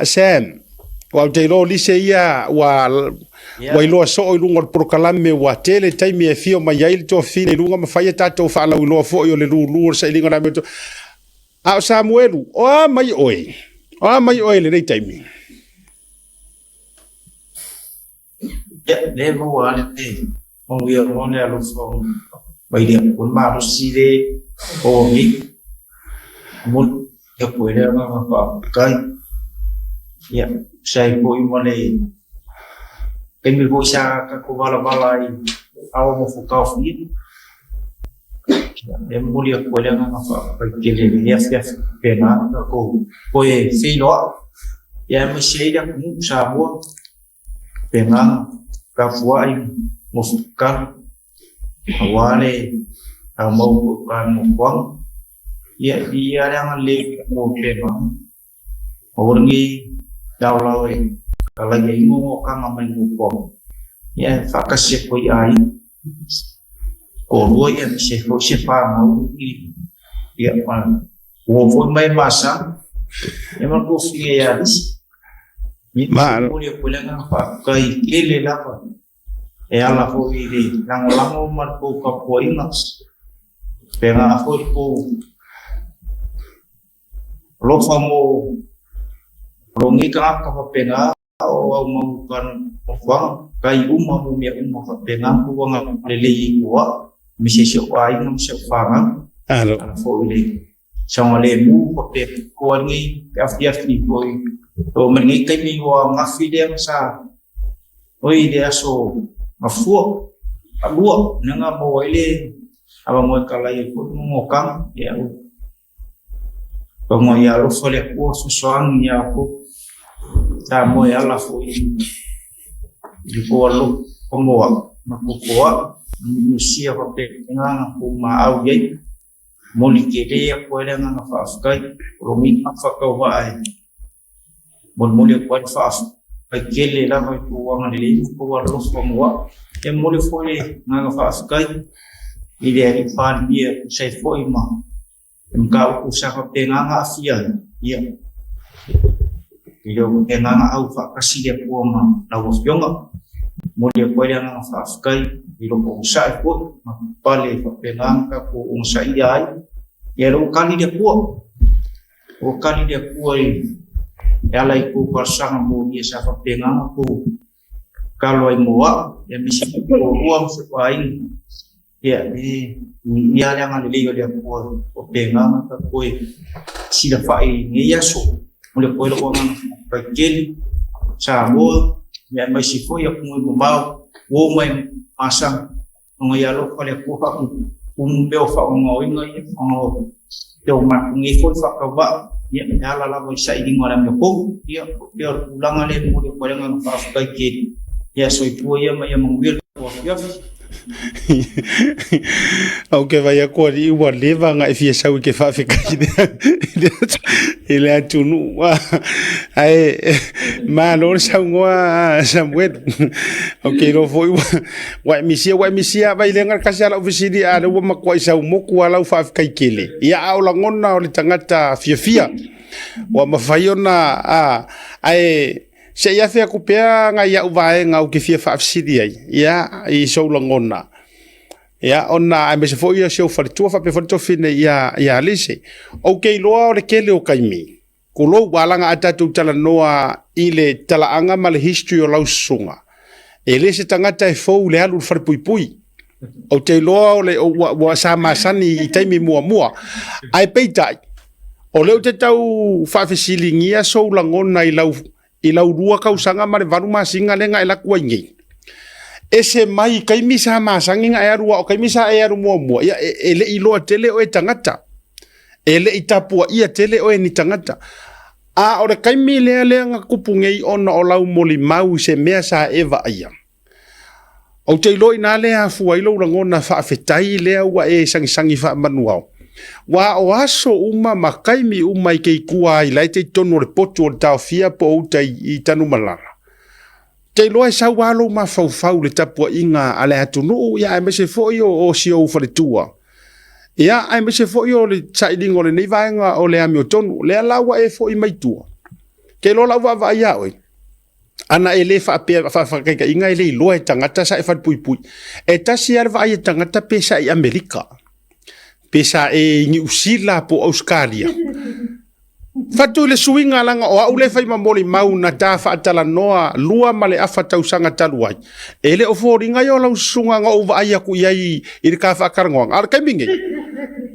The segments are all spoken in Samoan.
Sam, ua ou te iloa o lise ia ua ua iloa soo i luga o le polokalame ua tele taimi e fio mai ai le toafine i luga ma fai a tatou faalauiloa foi o le lulu o le sailiga o le amiotonu. A o Samuelu, o a mai oe? O a mai oe i lenei taimi? Ia, lea e maua lava le manuia o le alofa mai le Atua, le malosi le o nei. Momoli atu ai le agaga faafetai. Ia, tusa ai foi ma le taimi foi sa tatou valavala ai ao ma Futaofia. Ia, e momoli atu ai le agaga faafetai tele i lenei afiafi faapena ona tatou toe feiloai. Ia aemaise ai le atunuu Samoa. Faapena tapuai nofo-tatalo aua le aumau foi o ta nofoaga. Ia, viia le agalelei o le Atua faapena. Aua lenei laolao e talai ai gogotaga mai nofoaga, ia e faatasi atu ai aiga toalua aemaise ai foi se fanau ia ma uo foi ma e masani ia ma le tuafafine ia Lisa. Malo. Momoli atu ai le agaga faafetai tele lava e ala foi i le lagolago ma le tou tapuaiga, pena foi le tou alofa mo lou nei tagata faapena o au mau nofoaga, kai uma mo mea uma faapena tou agalelei i tua aemaise si ou aiga ma si ou fanau. Malo. Ala foi i le saogalemu faapea koa lenei afiafi foi o ma lenei taimi ua gafi lea sa oi le aso mafua alua lea maua ai le avanoa e talai ai foi gogotaga ia tonga ia alofa le Atua fesoasoani ia outou Samoa e ala foi i le tou alofa moa ma tou toa'a minusia faapena na tou maau i ai. Momoli tele atu ai le agaga faafetai o lo nei faatauvaa e molimoli atu ai le faafetai tele lava i tou agalelei ma tou alofa mo au. E momoli foi le agaga faafetai i le Alii Palemia e tusa ai foi ma le mataupu sa faapena ona aafia ai, ia, e le o faapena ona au faatasi le Atua ma lau Afioga. Momoli atu ai le agaga faafetai i lou onosai foi ma pale faapena ona tatou onosaia ai. Ia lea ua kali le Atua, ua kali le Atua e ala i tou talosaga molia sa faapena ona tou tatalo ai mo au, aemaise foi toalua ma si ou aiga. Ia, e ia le agalelei o le Atua faapena ona tatou toe silafai i lenei aso. Momoli atu ai lou agaga faafetai tele Samoa, ia aemaise foi atunuu mamao ua oo mai masani ona ia alofa le Atua faatumu mea o faaaogaina ia ona o te o matou nei foi faatauvaa ia e ala lava i sailiga o le amiotonu. Ia, pei o le tulaga lea e momoli atu ai le agaga faafetai tele. Ia soifua ia ma ia manuia le tatou afiafi. Ou te vai atu alii ua leva ona e fia sau i ke faafetai i le atunuu. Ae malo le saunoa Samuel. Ou te iloa foi ua e misia, ua e misia vai le kasi ala fesili a le ua matuai sau moku a lau faafetai tele. Ia a o lagona o le tagata fiafia ua mafai ona ae Se i afe atu pea nai au vaega ou te fia faafesili ai, ia, i sou lagona. Ia, ona aemaise foi o si ou faletua faapea foi le tofine ia, ia Alise. Ou te iloa o le tele o taimi, tulou, ua alaga a tatou talanoa i le talaaga ma le history o lau susuga, e le se tagata e fou i le alu i le falepuipui. Ou te iloa o le, ua, ua sa masani i taimi muamua. Ae peitai, o lea ou te tau faafesiligia sou lagona i lau, i lau 2 tausaga ma le 8 masina lea na e alu atu ai nei. Ese mai i taimi sa masani na e alu, a o taimi sa e alu muamua, ia e, e le i iloa tele oe e tagata. E le i tapuaia tele oe e ni tagata. A o le taimi lea lea na tupu nei ona o lau molimau i se mea sa e vaaia. Ou te iloa inā lea afua ai lou lagona faafetai lea ua e sagisagi faamanuao. Ua o aso uma ma taimi uma i te i tua ai la e te i totonu o le potu o le Taofia po o uta i Tanumalala. Te iloa e sau lava lou mafaufau i le tapuaiga a le atunuu, ia aemaise foi o si ou faletua. Ia aemaise foi o le sailiga o lenei vaega o le amiotonu. Lea la ua e foi mai tua. Ke iloa lau vaavaai ia oe, ana e le faapea faataitaiga e le iloa e tagata sa e falepuipui. E tasi lava le vaai a tagata pe sa i Amerika, pe sa e i Niu Sila po o Ausetalia. Fatu i le suiga leaga o au le fai ma molimau na ta faatalanoa 2.5 tausaga talu ai. E le o foliga ia o lau susuga na ou vaai atu i ai i le ta faatalanoaga. A o le taimi nei,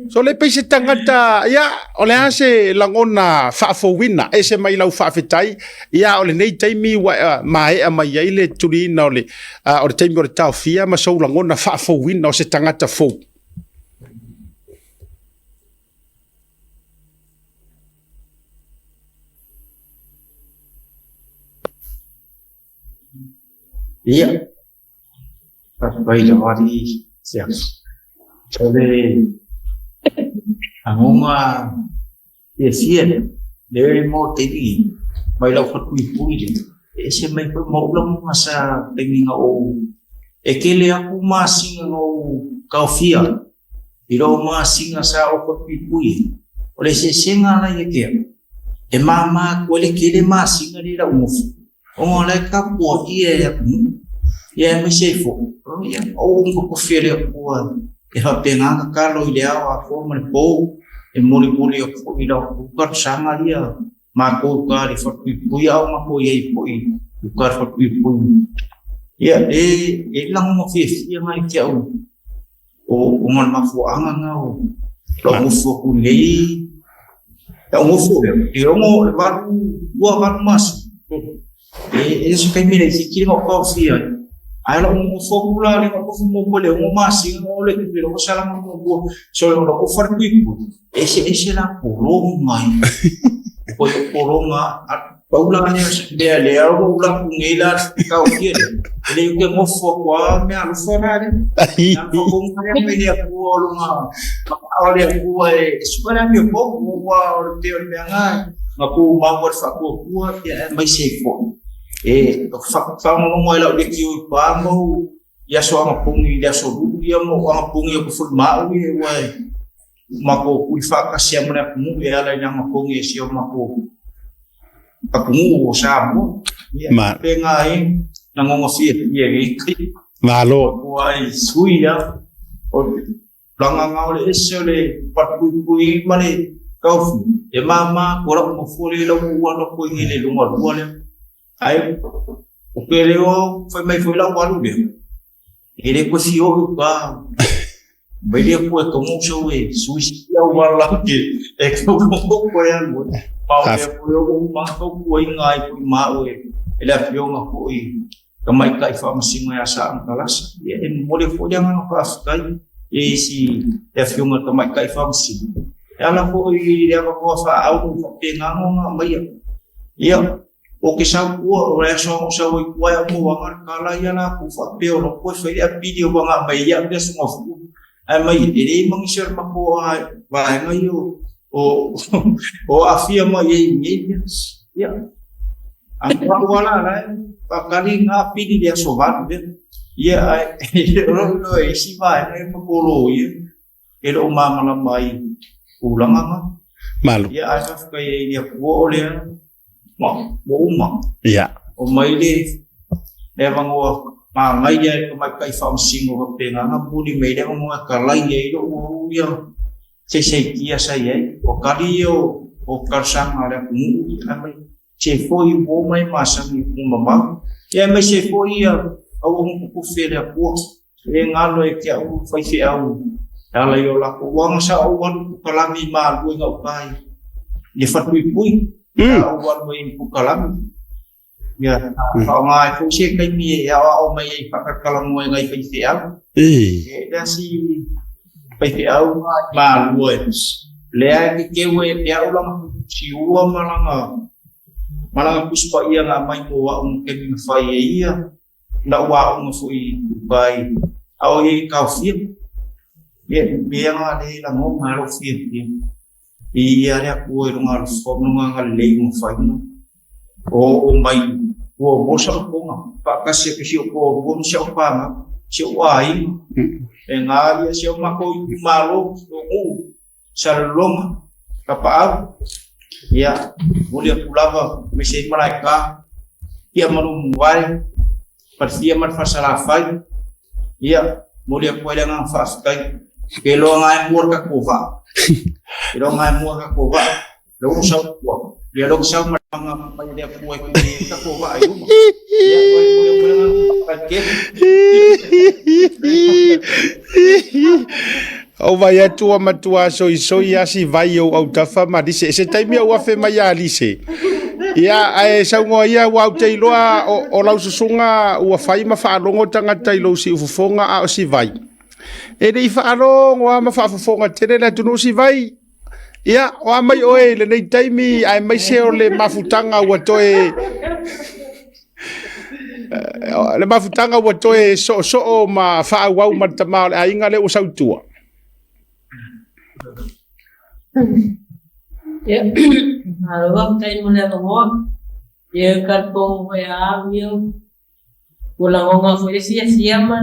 so le pei se tagata, ia, o le a se lagona faafouina, ese mai lau faafetai, ia, o lenei taimi ua maea mai ai le tuliina o le, o le taimi o le taofia ma sou lagona faafouina o se tagata fou. Ia, faafetai lava alii Siaki. O le agoga fiafia lea, lea mo le taimi mai lau falepuipui lea, e ese mai foi ma ou lagona sa taimi na ou, e tele atu masina na ou taofia i lou masina sa ou falepuipui ai. O le eseesega la ia te au, e mama atu ai le tele masina lea i lau nofo, Ona o la e tapuaia e atunuu, ia aemaise ai foi, ia o ou totofi e le Atua e faapena ona talo i le ao atoa ma le po, e molimoli atu foi i la outou talosaga ia matou i uta i le falepuipui a o matou i ai foi i uta i le falepuipui. Ia e i ai lagona fiafia na ia te au ona o le mafuaaga lena o lou nofo atu i lenei, lou nofo lea, e ono, e valu, lua valu masina, e le o se taimi laitiiti lena o taofia ai. Ae o lou nofo atu la lea na ou nofo muamua i le 6 masina na oo lea i le 6 muamua, so o lou falepuipui, e eseese la pologa ia. Ua i pologa pau la lea o se mea lea ua ou alu atu nei la taofia lea, e le ou te nofo atu lava mea alofa la lea. Mea alofa tonu lea mai le Atua o lona o le Atua e sue le amiotonu aua o le pei o le mea na na tumau ai le faatuatua ia aemaise ai foi e faalogologo ai lau leitio i pa ma ou i aso anapogi i le aso Lulu ia ma ou anapogi atu foi ma au ia aua e matou hui faatasi lava ma le atunuu e ala i le anapogi a si o matou atunuu o Samoa. Ia, Ma. faapena ai lagona fiafia i lenei taimi. Malo. Matuai sui lava. O le tulaga na o le ese o le falepuipui ma le taofi, e mama atu lau nofoa lea i lau ua alu atu ai i le lona lua lea. Ae ou te le o fai mai foi lau alu lea, E le koe fia oo i uka mai lea koe togo sau e sui si au wala ke e kau koe alu ai. Ma o lea koe o ou mākau kuaiga ai koe ma oe e le afioga foi tamaitai faamasino ia Sa Anatalasa. Ia e momoli foi le agaga faafetai i isi le afioga tamaitai faamasino. E ala foi i le avanoa faaauno faapena ona aumaia. Ia O ke sau kua, o le aso o sau ai kua e au anga le kala ia la ku faapea o loko e fai le apili o wanga mai ia mea sunga fu. Ae mai e le mangisi o le mako a vaenga ia o o afia mai ai i nei mea. Ia. A ngā ua la la e whakari ngā apili le aso valu lea. Ia ae e ro ro e isi vaenga e makolo ia e lo o māmalama ai tulaga nga. Malo. Ia ae faafetai ai i le Atua o lea Ma, ua uma. Ia. O mai le, le avanoa mānaia e tamaitai faamasino faapena na momoli mai le avanoa e talai ai lou au ia saisaitia sa i ai. O tali ia o, o talosaga a le atunuu, ia ae mai se foi uo mai masani i atunuu mamao. Ia aemaise foi ia auauna totofi a le Atua. E galo e te au faifeau e ala i o lakou aga sa ou alu i pukalami i Malua i gauta i le falepuipui sa ou alu ai i pukalami ia faaaoga ai foi se taimi e aoao mai ai faatalatalanoa i nai faifeau e lea si faifeau i Malua e lea e teteu e te au lana siua ma lana ma lana Tusi Paia na aumai mo au ma taimi na fai e ia Lau aoga foi i Dubai, a o ia i taofia. Ia, mea nga le lagona e lou fiafia i ia le Atua i lona alofa ma lona agalelei i lona faina. O oo mai ua moa sa lotoga, faatasi atu si ou toalua ma si au fanau, si ou aiga, e na ia si o matou itumalo, o nuu, Salelologa, Tapaau. Ia, momoli atu lava aemaise ai Malaeka, Tia ma Lumuvae, Falefia ma le Falesalafai. Ia, momoli atu ai le agaga faafetai. Ke iloa gae mua le tatou vaa. Ke iloa gae mua le tatou vaa. Lea ua sau tua. Ia lea ua sau ma le agaga mai le Atua e tuu ai le tatou vaa i luma. Ia, toe momoli atu ai le agaga faafetai tele. Ou vai atu ua matua soisoi lava si vai i ou autafa ma Lise. E se taimi ou afe mai ia Lise. Ia, ae saunoa ia, aua ou te iloa o, o lau susuga ua fai ma faalogo tagata i lou siufofoga a o si vai. E le i faalogo lava ma faafofoga tele le atunuu si vai. Ia, o a mai oe i lenei taimi aemaise o le mafutaga ua toe le mafutaga ua toe soosoo ma faaauau ma le tama o le aiga lea ua sau i tua. Ia, malo faafetai mo le avanoa. Ia, e talitonu foi lava au ia, ua lagona foi le fiafia ma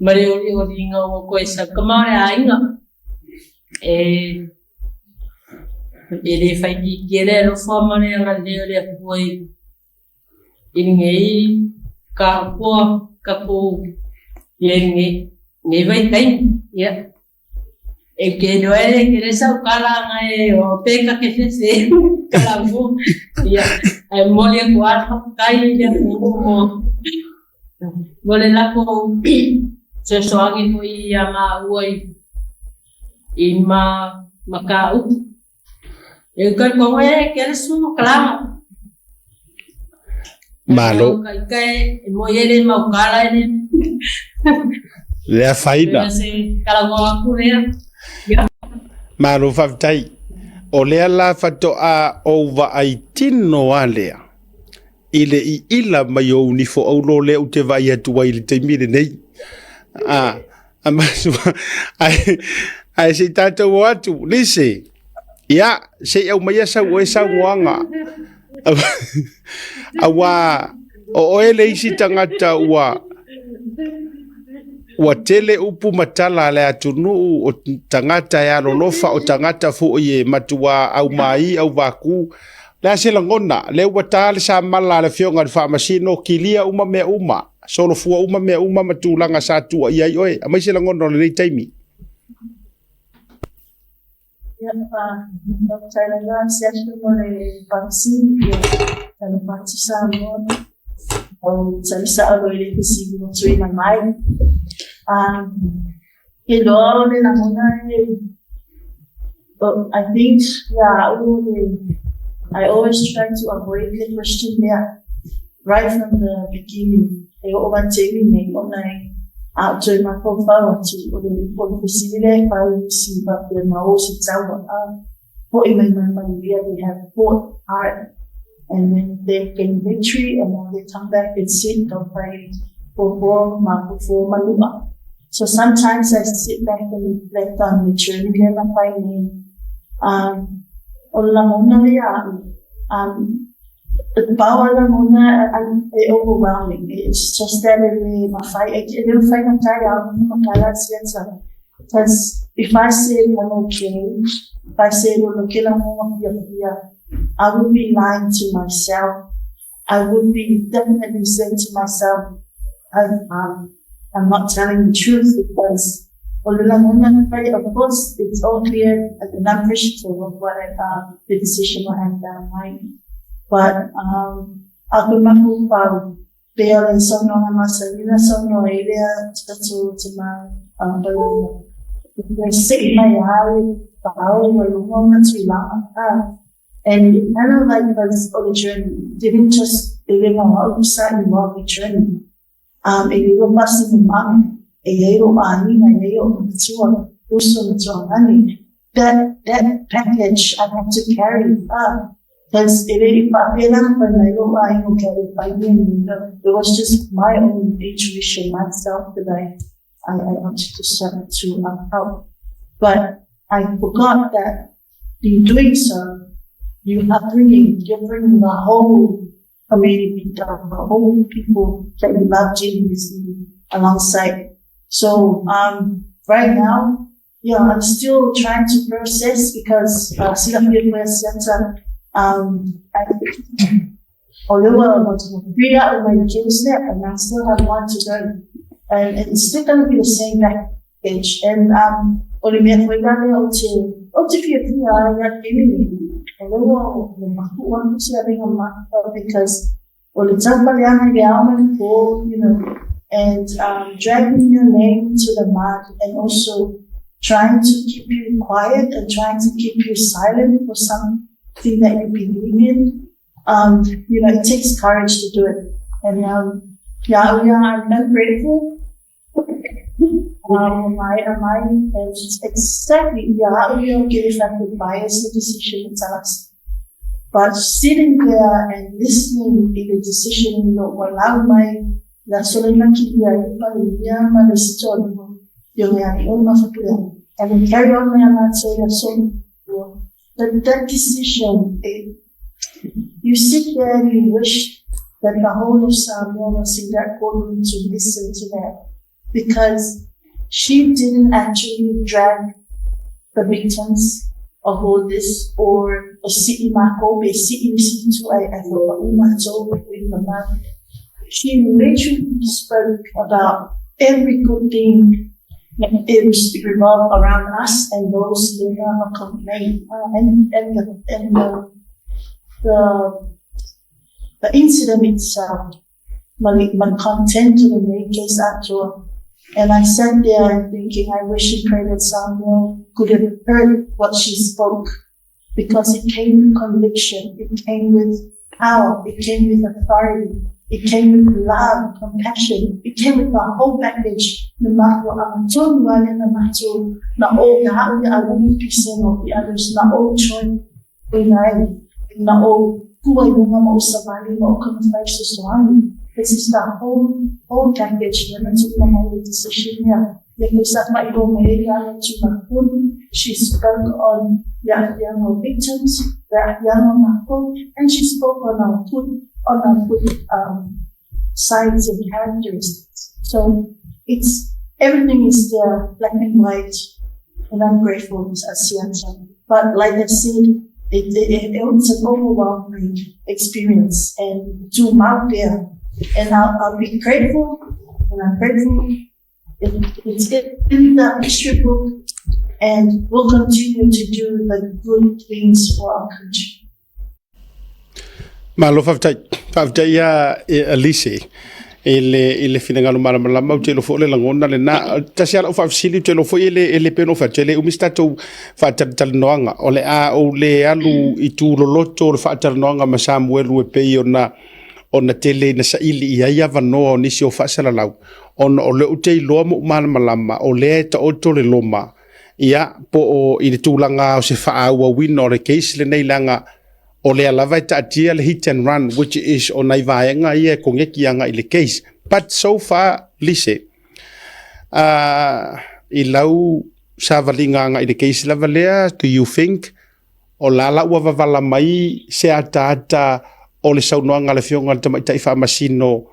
ma le olioliga ua toe sau tama o le aiga. E e le faitiitia le alofa ma le agalelei o le Atua i i lenei taotoa tatou i lenei lenei vaitaimi. Ia, e te iloa e le tele sau tala ae o pe ta te fefe kalamu. Ia, ae momoli atu lava le faafetai i le atunuu mo mo le latou fesoasoani foi ia maua i i ma mataupu. E talitonu e tele su kalama. Malo. Ka e mo e le mau kala e le. Le afaina. Se talanoa atu lea. Ia. Malo faafetai. O lea la faatoa ou vaai tino lava lea i le iila mai o ou nifo auro lea ou te vaai atu ai i le taimi lenei. A, ae, ae se i tatou o atu, Lise, ia, se i aumaia sau oe saunoaga. Aua o oe le isi tagata ua ua tele upu ma tala a le atunuu o tagata e alolofa, o tagata foi e matua aumai, auvaku. Le a se lagona, lea ua ta le samala a le Afioga i le Faamasino, kilia uma mea uma, solofua uma mea uma ma tulaga sa tuuaia ai oe. Aumai se lagona o lenei taimi. Ia, faafetai lava Siafu mo le faafesili. Ia, talofa atu Samoa. Au tali sao loa i le fesili ua tuuina mai. Ke iloa o le lagona e, oh, I think, yeah, au le, I always try to avoid the question there right from the beginning. E oo mai taimi nei ona e a o toe mafaufau atu o le o le fesili lea e fai isi faapea ma o se taua a fo'i mai ma manuia they have fought hard and then they gain victory and now they come back and sit taufai fofo ma fofo manua. So sometimes I sit back and reflect on the journey lea na fai nei. O le lagona lea a'u, pau a lagona e overwhelming. It's just that e le mafai, e le mafai na tali au ma kala siata. Because if I said I'm okay, if I said o lo ke la mo fia, I would be lying to myself. I would be definitely saying to myself, I'm not telling the truth because o le lagona of course it's all clear and I'm appreciative of what I, the decision I had that night. But a ku mafaufau pea le saunoaga masani na saunoa ai lea tatou tama palaia. Se mai ale pao ma lunga o na tulaga. And it kind of like was on the journey. Didn't just e le mau sa i wa the journey. E le o pasi ni mama, e iai o aiga, e iai o matua, uso ma tuagani. That package I had to carry up. Because e le i faapena fai mai o aiga o ke ale fai mea ni. It was just my own intuition myself that I wanted to start to help. But I forgot that in doing so, you're bringing the whole community, the whole people that you love dearly with you alongside. So right now, Yeah, I'm still trying to process because silafia koe Asiata, I, o lea ua three out of my case there and I still have one to go. And it's still going to be the same package. And o le mea foi la lea o te, o te fiafia ai ia te mimi. O lea ua ua maku atu se avenga maka because o le taupaleaga i le ao ma le po, and dragging your name to the mud and also trying to keep you quiet and trying to keep you silent for something that you believe in. It takes courage to do it. And yeah, I'm grateful. My, and exactly, yeah, we don't give affected bias the decision itself. But sitting there and listening in the decision no walau mai la sole na ki ia i pa le ia ma le story yo me ai o ma fatua and then carry on me ana so ya so that decision, you sit there and you wish that the whole of Samoa was in that courtroom to listen to that, because she didn't actually drag the victims of all this or o si'i mākou pe si'i isi tu ai ai whakapa'u mātou i the man. She literally spoke about every good thing it was revolved around us and those who have complained and the incident itself, my content to the main case actual. And I sat there and thinking, I wish and pray that Samuel could have heard what she spoke, because it came with conviction, it came with power, it came with authority, it came with love, compassion, it came with the whole package. Na mako ang tonu ale na mato na o na o a 1% of the others na o choi inai na o kuai lunga ma o savali ma o kama so. This is the whole package na na mai decision here. She spoke on the young victims, the young mako, and she spoke on our good sides and characteristics. So it's everything is there, black and white, and I'm grateful as Siata. But like I said, it's an overwhelming experience, and to out there, and I'll be grateful, and I'm grateful. It's in the history book, and we'll continue to do the good things for our country. Malo faafetai. Faafetai ia Elise i le finagalo malamalama ou te iloa foi o le lagona lenā. Tasi a la'u faafesili ou te iloa foi e le pei ona ou fai atu e le umi se tatou faatalatalanoaga o le a ou lē alu i tuloloto o le faatalanoaga ma Samuelu e pei ona tele ina saili i ai avanoa o nisi o faasalalau ona o lea ou te iloa ma ou malamalama o lea e taoto le loma ia po o i le tulaga o se faaauauina o le case lenei leaga o lea lava e taatia le hit and run, which is o nai vaega ia e koneki aga i le case. But so far, Lise, i lau savaliga aga i le case lava lea, do you think o la ua vavala mai se ataata o le saunoaga a le afioga le tamaitai faamasino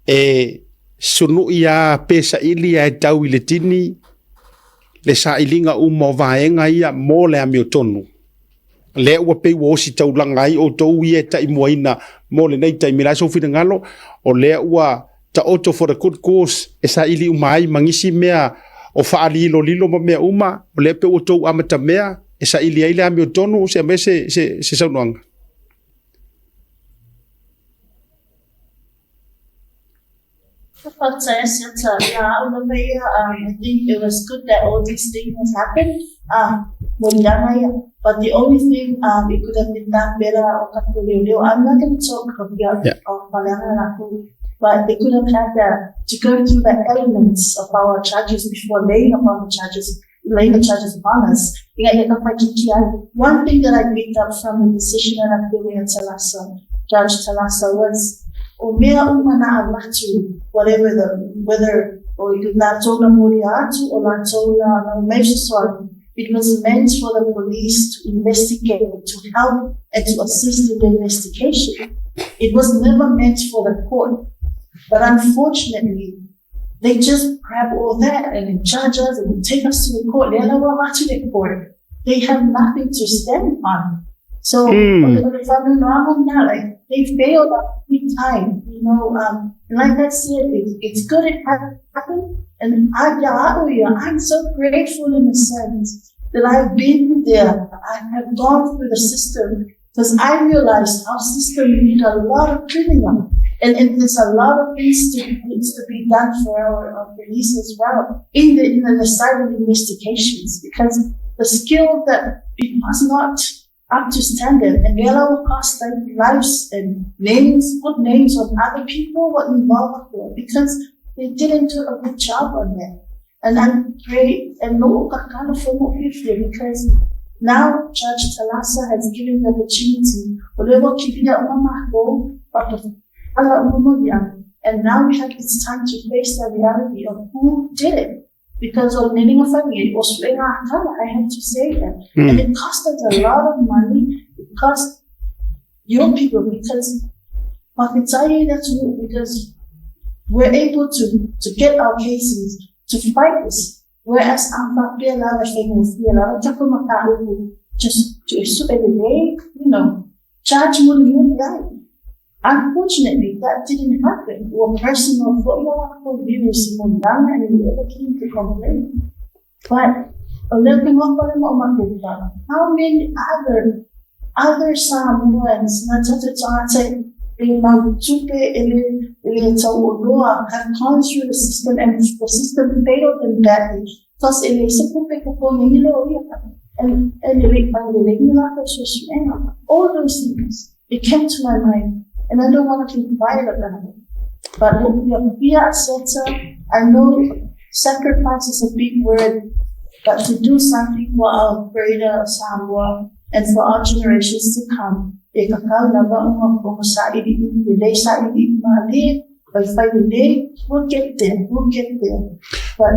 e sunu'i a pe saili ae tau i le tini le sailiga uma o vaega ia mo le amiotonu lea ua pei ua osi taulaga ai outou ia e ta'imuaina mo lenei taimi la sou finagalo o lea ua taoto for the good cause e saili uma ai ma nisi mea o faalilolilo ma mea uma o lea pe ua tou amatamea e saili ai le amiotonu se me se saunoaga. Yeah, I think it was good that all these things has happened. But the only thing it could have been done better, I'm not going to talk about but they could have had that to go through the elements of our charges before laying upon the charges, laying the charges upon us. One thing that I picked up from the decision that I'm doing at Talasa, Judge Talasa, was o mea uma na avatu, whatever the, whether o latou na moli atu o latou na na it was meant for the police to investigate, to help and to assist in the investigation. It was never meant for the court. But unfortunately, They just grab all that and then charge us and take us to the court. To the court. They have nothing to stand on. So, like, they failed us big time. And like I said, it's good it happened. And I'm so grateful in a sense that I've been there. I have gone through the system because I realized our system need a lot of cleaning up. And there's a lot of things to, needs to be done for our police as well in the side of investigations, because the skill that it was not up to standard and they will cost like lives and names, good names of other people were involved because they didn't do a good job on that. And I'm pray and no kind of because now Judge Talasa has given the opportunity and now we have it's time to face the reality of who did it. Because of living a family, was I have to say that. And it cost us a lot of money. It cost your people because because we're able to get our cases to fight this. Whereas just to charge money. Unfortunately, that didn't happen. Or personal for views and we ever came to complain. But how many other Samoans have gone through the system and the system failed them badly. Because and all those things, it came to my mind, and I don't want to keep quiet about it. But we are I know sacrifice is a big word, but to do something for our greater Samoa and for our generations to come, e kakau lava o sa i i le sa i ma le by fighting day, we'll get there, we'll get there. But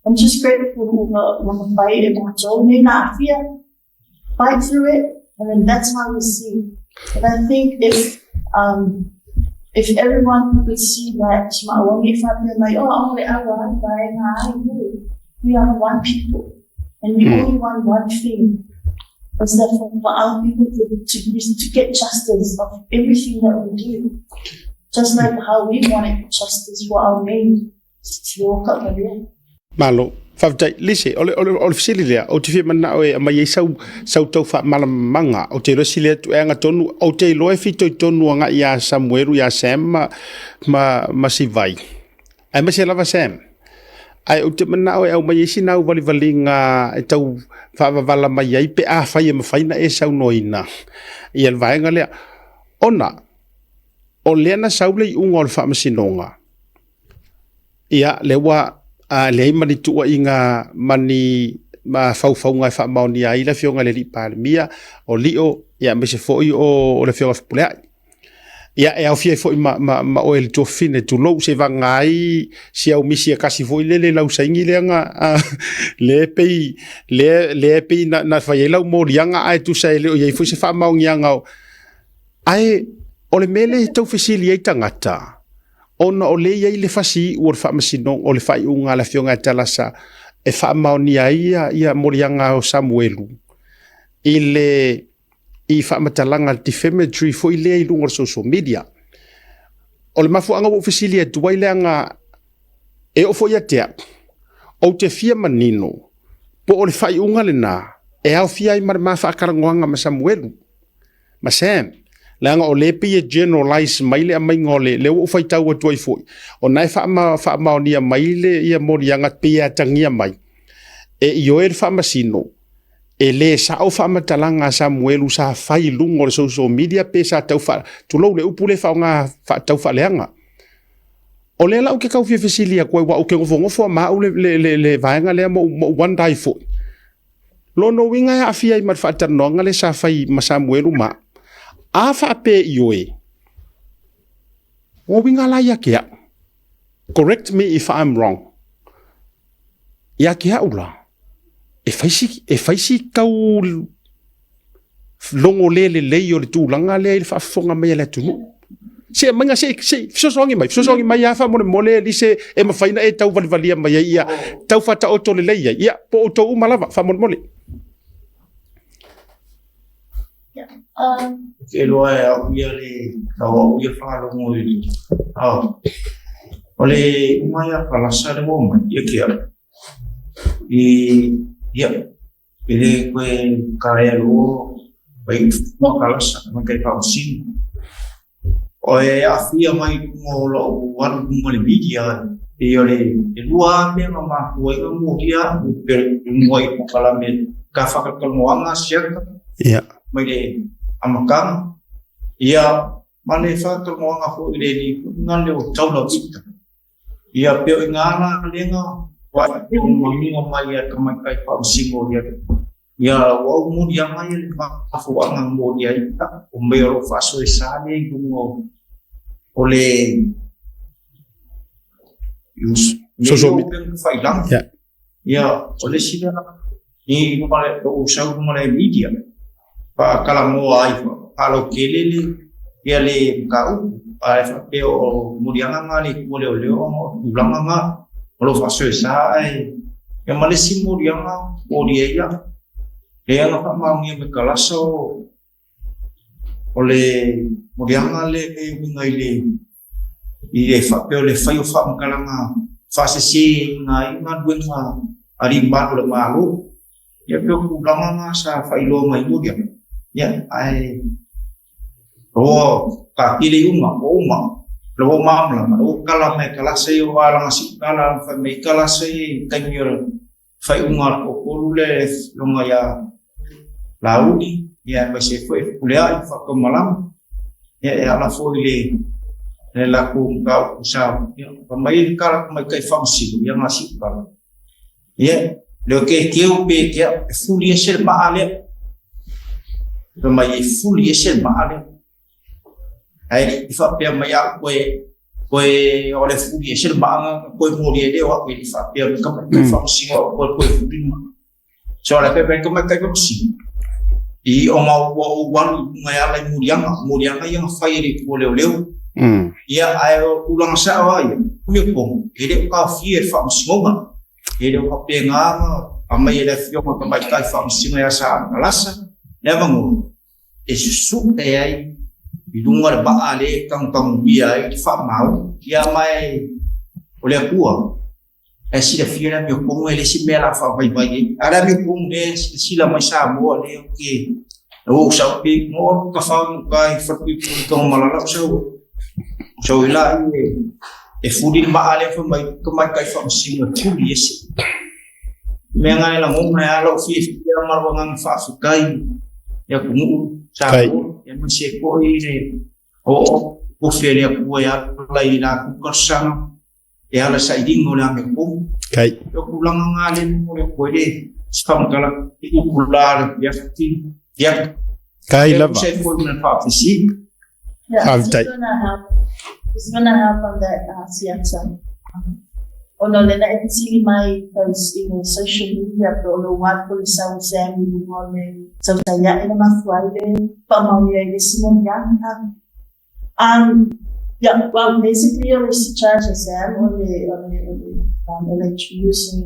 I'm just grateful fight and fight through it, and then that's how we see. And I think if everyone could see that, like, oh, we are one people, and we only want one thing. Is that for our people to get justice of everything that we do, just like how we wanted justice for our main. Malo, faafetai Lise. O le fesili lea ou te fia manao e aumai ai sau tau faamalamalamaga. Ou te iloa sili atu e agatonu, ou te iloa e fitoitonu agai iā Samuelu, iā Sam ma Sivai, aemaise lava Sam, ae ou te manao e aumai ai sinau valivaliga e tau faavavala mai ai pe afai e mafai na e saunoaina ia le vaega lea, ona o lea na sau le iuga o le faamasinoga ia lea ua leai ma ni tuuaiga ma ni ma faufauga e faamaonia ai le afioga i le alii Palemia o Lio, ia aemaise foi o le afioga Fepuleai, ia e aofia ai foi ma oe le tuafafine, tulou, se vaga ai si au misi e kasi foi lele lau saigi lea na le pei le pei na fai ai lau moliaga, ae tusa e le o iai foi se faamaoniaga o ae o le mea lea e tau fesili ai tagata, ona o le iai le fasi o le faamasinoga o le faaiuga a le afioga ia Talasa e faamaonia ai ia moliaga o Samuelu i le i faamatalaga defamatory foi lea i luga o le social media. O le mafuaaga ua ou fesili atu ai, leaga e oo foi ia te au, ou te fia manino po o le faaiuga lenā e aofia ai ma le ma faatalanoaga ma Samuelu ma Sam, leaga o lea pei e generalize mai le aumaiga o le lea ua ou faitau atu ai foi, ona e faamaonia mai le ia moliaga pei e atagia mai e ioe le faamasino e lē sao faamatalaga a Samuelu sa fai i luga o le social media pe sa tau faa, tulou le upu le faaaoga, faatau faaleaga. O lea la ou te tau fia fesili atu ai, ua ou te nofonofo a ma au le vaega lea ma ou wonder ai foi. Lona uiga e aafia ai ma le faatalanoaga le sa fai ma Samuelu ma a faapea ioe. Ua uiga la ia te au. Correct me if I'm wrong. Ia te au la, e fai si tau logo le lelei o le tulaga lea i le faafofoga mai a le atunuu. Se aumaiga se se fesoasoani mai, fesoasoani mai lava faamolemole Elise e mafai ona e tauvalivalia mai ai ia tau faataoto lelei ai, ia po o outou uma lava faamolemole. Ke loa e au ia le tau au ia faalogo i le ao. O le uma ia kalasa le ua mai ia ke au. I ia e le koe kaea loa mai ma kalasa mai kai faamasino. O e aafia mai i luga o lou alu i luga o le media pei o le e lua lava mea na mafua ai ona molia au pei o luga i polokalame ka faatalatalanoaga siaka mai le amataga ia ma le faatalatalanoaga foi i le lipoti lea o Taula Victor. Ia pei o i ina la lena ua manuia mai ai le tamaitai faamasino ia Ia ua ou moliaga ia le mafuaaga na molia ai o mea o lo o faasoesa lea i luga o le social media failaga. Ia o le isi lea i luga o lou sau i luga o le media faatalanoa ai faalautele le ia le mataupu ae faapea o moliaga na a le Itu o Leoleo ona o tulaga na o lo o faasoesa ae ia ma le isi moliaga molia ia lea na faamaonia mai kalasa o le moliaga lea e uiga i le i le faapea o le fai o faamatalaga faasese i nai galuega a alii mamalu o le Malo. Ia pei o tulaga na sa faailoa mai moliaga ia ae Loa ka kili uma, o uma, lo mamla, lo kala mai kalasa i o alanga si kala fa mai kalasa i taimi o fai unga ko kolu le longa ia lauli ia mai se foi pule ai fa ko malam ia e ala foi le le la ku ka ku sa ia fa mai kala mai kai fa si ia nga si kala ia le ke keu pe ke e fuli e se ma ale fa mai e fuli e se ma ale ai i fa pe mai a koe koe o le fuli e se ma nga koe mori e le o koe i fa pe ka mai fa si o koe koe fuli ma so le pe pe ka mai kai fa si i o ma ua o walu i lunga ia ala i murianga murianga ia nga fai e le tua leo leo ia ae o tulaga sao a ia umi o pono e le o taofia e le faamasinoga e le o faapena ona aumai e le afioga tamaitai faamasino ia Sa Kalasa le avanoa e susu'e ai i luga le vaa lea e tanutagumia ai le faamau ia ma e o le Atua ae silafia le amiotonu e le isi mea la faavaivai ai a le amiotonu lea e silasila mai Samoa lea ou te ou sau pe mo ka fau i uka i Falepuipui i Tanumalala ou sau sau ai la e fuli le maa lea fai mai tamaitai faamasino e fuli ese mea nga e lagona e ala o fiafia ma lou agaga faafetai i atunuu Samoa aemaise ai foi le oo tofi a le Atua e ala i latou talosaga e ala sailiga o le amiotonu. O tulaga nga le mo le koe le se faamatalaga i upu la le afiafi ia. Kai lava. Se foi ma le faafesili. Yeah, Faafetai. just gonna help. Just gonna help on that siata. Ona o lena e fesili mai because i le social media pe o le wak o le sau Sam i luga o le tautai ae na mafua ai le faamaonia i le isi moliaga. Yeah, well, basically o le isi charge a Sam o le o le o le using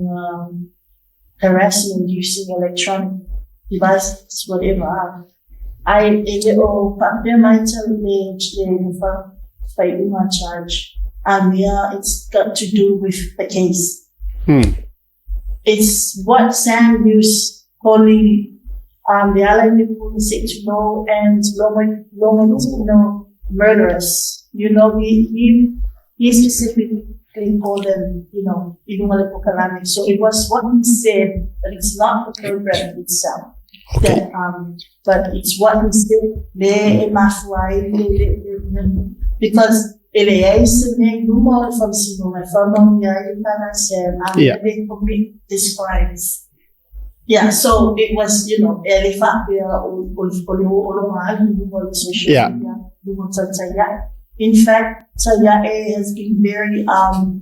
harassment using electronic devices whatever. Ai e le o faapea mai le le faaiuga charge a mea it's got to do with the case. It's what Sam used calling the Alai police to know and Longino murderers. You know, he he specifically called them, you know, i luga le polokalame. So it was what he said, but it's not the program itself. That, but it's what he said, le e mafua ai le, le, le, because e leai se mea i luma o le faamasinoga e faamaonia ai le tala a Sam, a they commit these crimes. Yeah, so it was, you know, e le faapea o, o, o le ologa ai i luga o le social media, luga o tautai ae. In fact, Taiae has been very helpful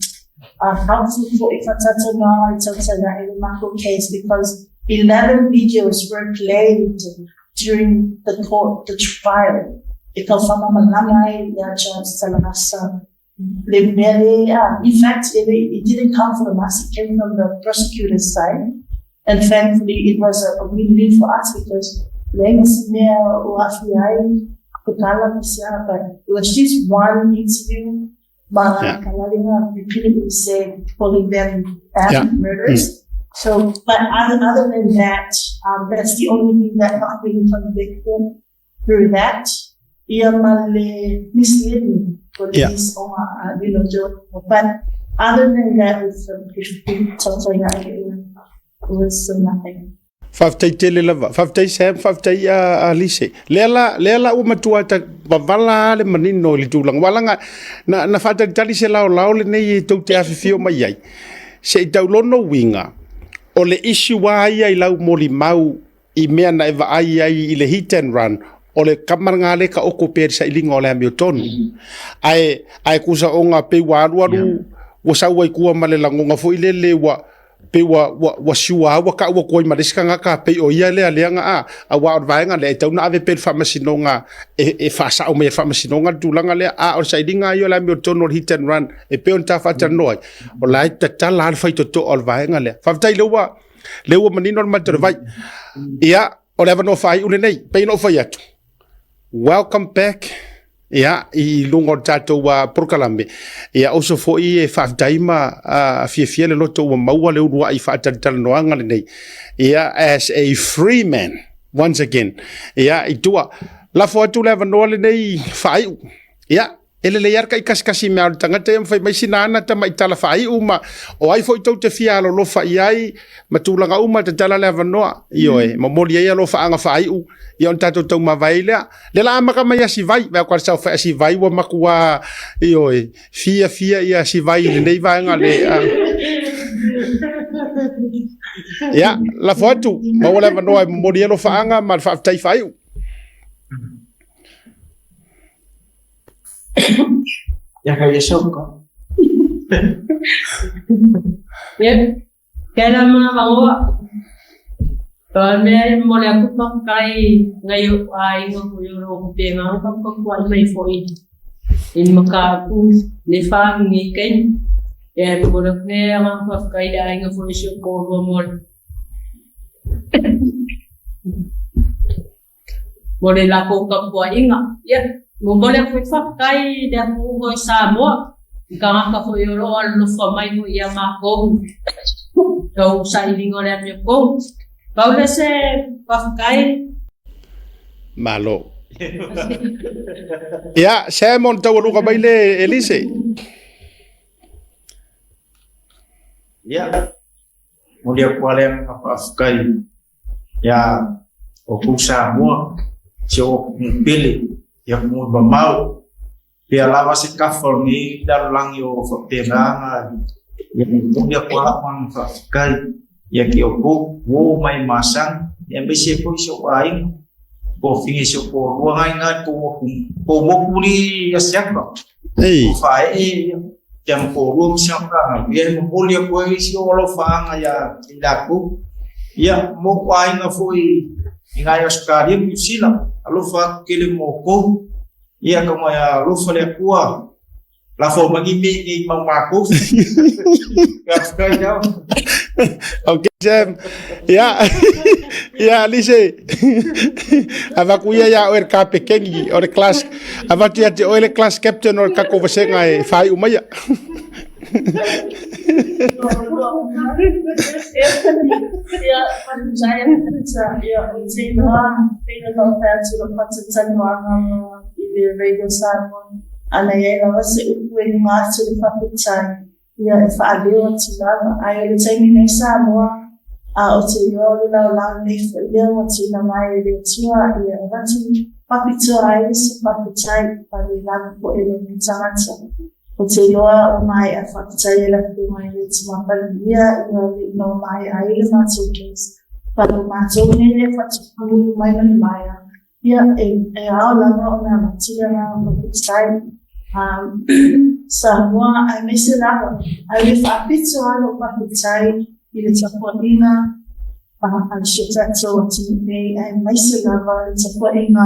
for Ifatatanoa i tautai ae le matou case because 11 videos were played during the court, the trial. e tau faamalamalama ai ia Judge Salasa le mea lea. In fact, it didn't come from us, it came from the prosecutor's side. And thankfully it was a win-win for us because leai ma se mea o aafia ai ko tala ma se aha, but it was just one interview ma Kalalinga repeatedly said calling them murderers. So, but other than that, that's the only thing that not being convicted through that. Ia ma le misleading police or, but other than that, with something like it was nothing. Faafetai tele lava. Faafetai Sam, faafetai a Lise. Lea la, lea la ua matua ta wavala le manino i le tulaga. Ua laga, na faatalitali se laolao lenei e tou te afifio mai ai. Se i taulono uiga, o le issue lava ia i lau molimau i mea na e vaai ai i le hit and run, o le kama lena lea e taoto pea i le sailiga o le amiotonu. Ae tusa ona pei ua alualu, ua sau ai tua ma le lagona foi lele ua, pei ua sure lava ua tau atu ai ma le isi tagata pei o ia lea lea na a, aua o le vaega lea e tatau ona ave pea i le faamasinoga e faasao mai e le faamasinoga le tulaga lea, a o le sailiga lava ia o le amiotonu o le hit and run e pei ona ta faatalanoa ai, o la e tatala lava le faitotoa o le vaega lea. Faafetai lea ua manino le mata o le vai. Ia, o le avanoa faaiu lenei, pei ona ou fai atu, welcome back ia, i luga o le tatou polokalame. Ia, oso foi e faafetai ma fiafia le loto ua maua le uluai faatalatalanoaga lenei. Ia, as a free man, once again. Ia, i tua, lafo atu le avanoa lenei faaiu. Ia, e lelei lava le taikasikasi i mea o le tagata ia ma fai mai sina ana tamai tala faaiu ma o ai foi tou te fia alolofa i ai ma tulaga uma, tatala le avanoa. Ioe, momoli ai alofaaga faaiu, ia ona tatou taumavae ai lea. Lea la amata mai Asivai, vaai atu a le saofai Asivai ua matua, ioe, fiafia ia Asivai i lenei vaega le Ia, lafo atu, maua le avanoa e momoli ai alofaaga ma le faafetai faaiu. Ia kai e soka. Ia, kela ma vangoa. Toa mea e mo le aku pakai ngai o aiga ko i oro ko pe ngā ka kua mai foi. I maka ku le wha ngi kei. E mo le mea ngā pakai le aiga foi si o ko mo Mo le lakou tapuaiga. Ia, momoli atu ai faafetai i le atunuu foi o Samoa, i tagata foi o lo o alolofa mai foi ia matou tau sailiga o le amiotonu. Pau lea se faafetai. Malo. Ia, Sam ona taualuga mai le Elise. Ia, momoli atu lava le agaga faafetai ia outou Samoa, si ou atunuu pele, i atunuu mamao, pea lava se tafa o lenei lalolagi o faapena ona ia momoli atu lava lau agaga faafetai ia te outou, uo ma e masani, aemaise ai foi si ou aiga, tofiga i si ou toalua na ina i tou motu li Asiata, o faaee ia te ana toalua ma si ana fanau, ia e momoli atu ai si ou alofaaga ia i latou. Ia, mo ou aiga foi i ngai Ausetalia ma Niu Sila, alofa atu tele mo outou. Ia, tau mai alofa le Atua, lafo mai ni mea i nei mau matou. Faafetai lava. Ok, Sam. Ia, ia, Alice. Avatu ia ia oe le kapekeni o le class. Avatu ia te oe le class captain o le tatou vasega e faaiu maia. Ana i ai lava se upu e lima atu le faafetai, ia e faaleo atu lava. Ae o le taimi nei Samoa, a o te iloa o le laolao nei foi lea ua tuuina mai e le Atua, ia e avatu faapitoa ai se faafetai i faalelava foi e lou tagata. Ou te iloa ua maea faafetai e le Afioga i le Tama Palemia ia le ina ua maea ai le matou case. But o matou nei e faatupulaia mai ma le maea, Ia, e ao lava ona avatu le agaga faafetai Samoa aemaise lava, ae le faapito lava lou faafetai i le tapuaiga a si o tatou atunuu nei, aemaise lava le tapuaiga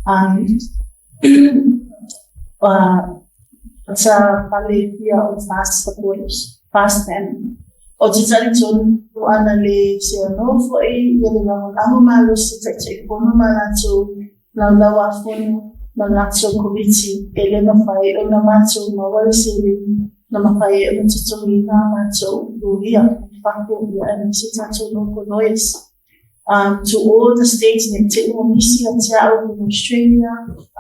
a Sa fale fia o fast supporters, fast family. O te talitonu ana le seanoa fo'i ia le lagolago malosi Taitaifono ma latou Laulau-a-Fono ma latou Komiti, e le mafai ona matou maua le seleni na mafai ai ona totogiina a matou loia i fafo aemaise tatou local lawyers. To all the states nei te i ua misi ia te au in Australia,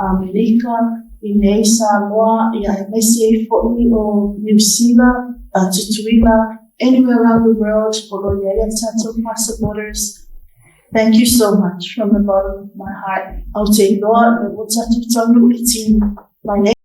Amerika, i nei Samoa, ia aemaise ai fo'i o Niu Sila, Tutuila, anywhere around the world o lo o i ai a tatou past supporters. Thank you so much from the bottom of my heart. Ou te iloa le ua tatou taunuu le tino. My name